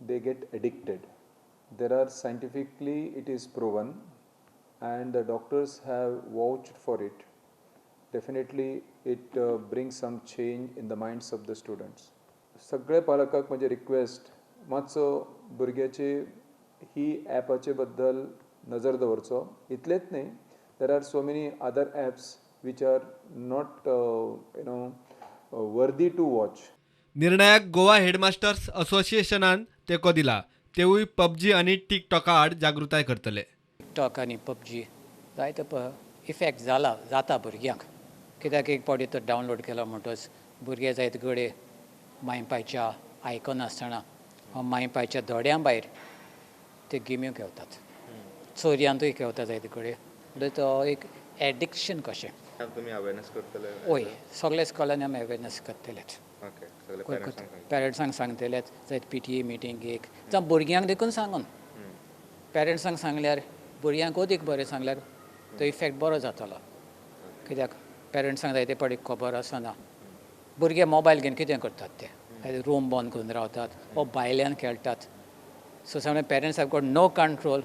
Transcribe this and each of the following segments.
They get addicted. There are scientifically it is proven and the doctors have vouched for it. Definitely it brings some change in the minds of the students. सगळे पालकांक म्हजें request, मातसो भुरग्याची ही ॲपाचे बद्दल नजर दवरचो. इतलेंच न्ही, there are so many other apps which are not worthy to watch. निर्णयाक गोवा हेडमास्टर्स असोसिएशनान तेंको दिला. तेवूय पबजी आनी टिकटॉका आड जागृताय करतले. टिकटॉक आनी पबजी जायते इफेक्ट जाला, जाता भुरग्यांक, कित्याक एक फावटी तो डावनलोड केलो म्हणटच भुरगे जायते गडे माय पायच्या आयकनासतना वा माय पायच्या दोड्यां भायर ते गेम्यो खेळतात, चोरयांतूय खेळतात जायते कडेन. म्हणल्यार तो एक एडिक्शन कशें. तुमी अवेरनेस करतले? हय, सगल्या स्कुलांनी आमी अवेरनेस करतलेच. ओके, सगळे पेरंट्सांक सांग. पेरंट्सांक सांगतलेच, जायत पीटीए मिटींग एक जावं भुरग्यांक देखून सांगून, पेरंट्सांक सांगल्यार भुरग्यांक अदीक बरें सांगल्यार तो इफेक्ट बरो जातलो, कित्याक पेरंट्सांक जायते फावटी खबर आसना भुरगे मोबायल घेवन कितें करतात ते. रूम बंद करून रावतात वा भायल्यान खेळटात. So some parents have got no control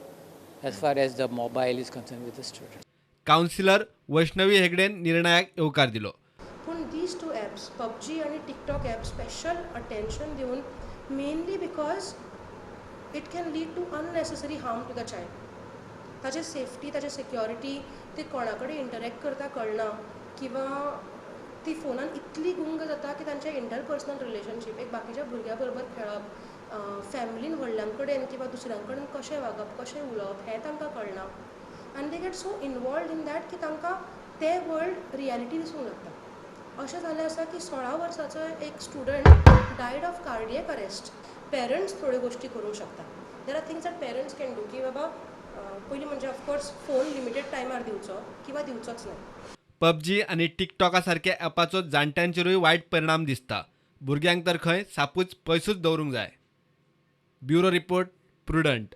as far as the mobile is concern with the student. Counsellor Vaishnavi हेगडेन निर्णयाक येवकार दिलो. पूण these two apps, PUBG आनी TikTok app, special attention दिवन, mainly because it can lead to unnecessary harm to the child. ताचे safety, ताचे security, ते कोणा कडेन इंटरेक्ट करता कळना किंवा ती फोनान इतली गुंग जाता की तांचे इंटरपर्सनल रिलेशनशीप, एक बाकीच्या भुरग्यां बरोबर खेळप, फॅमिलीन व्हडल्यां कडेन किंवा दुसऱ्यां कडेन कशें वागप, कशें उलोवप हें तांकां कळना आनी they get so involved in that की तांकां तें वर्ल्ड रियलिटी दिसूंक लागता. अशें जालें आसा की 16 वर्साचो एक student died of cardiac arrest. Parents थोड्यो गोश्टी करूंक शकता. There are things that parents can do की बाबा, पयलीं म्हणजे ऑफकोर्स फोन लिमिटेड टायमार दिवचो किंवा दिवचोच न्हय. पबजी आनी टिकटॉका सारक्या ॲपाचो जाणट्यांचेरूय वायट परिणाम दिसता. भुरग्यांक तर खंय सापूच पयसूच दवरूंक जाय. Bureau report, Prudent.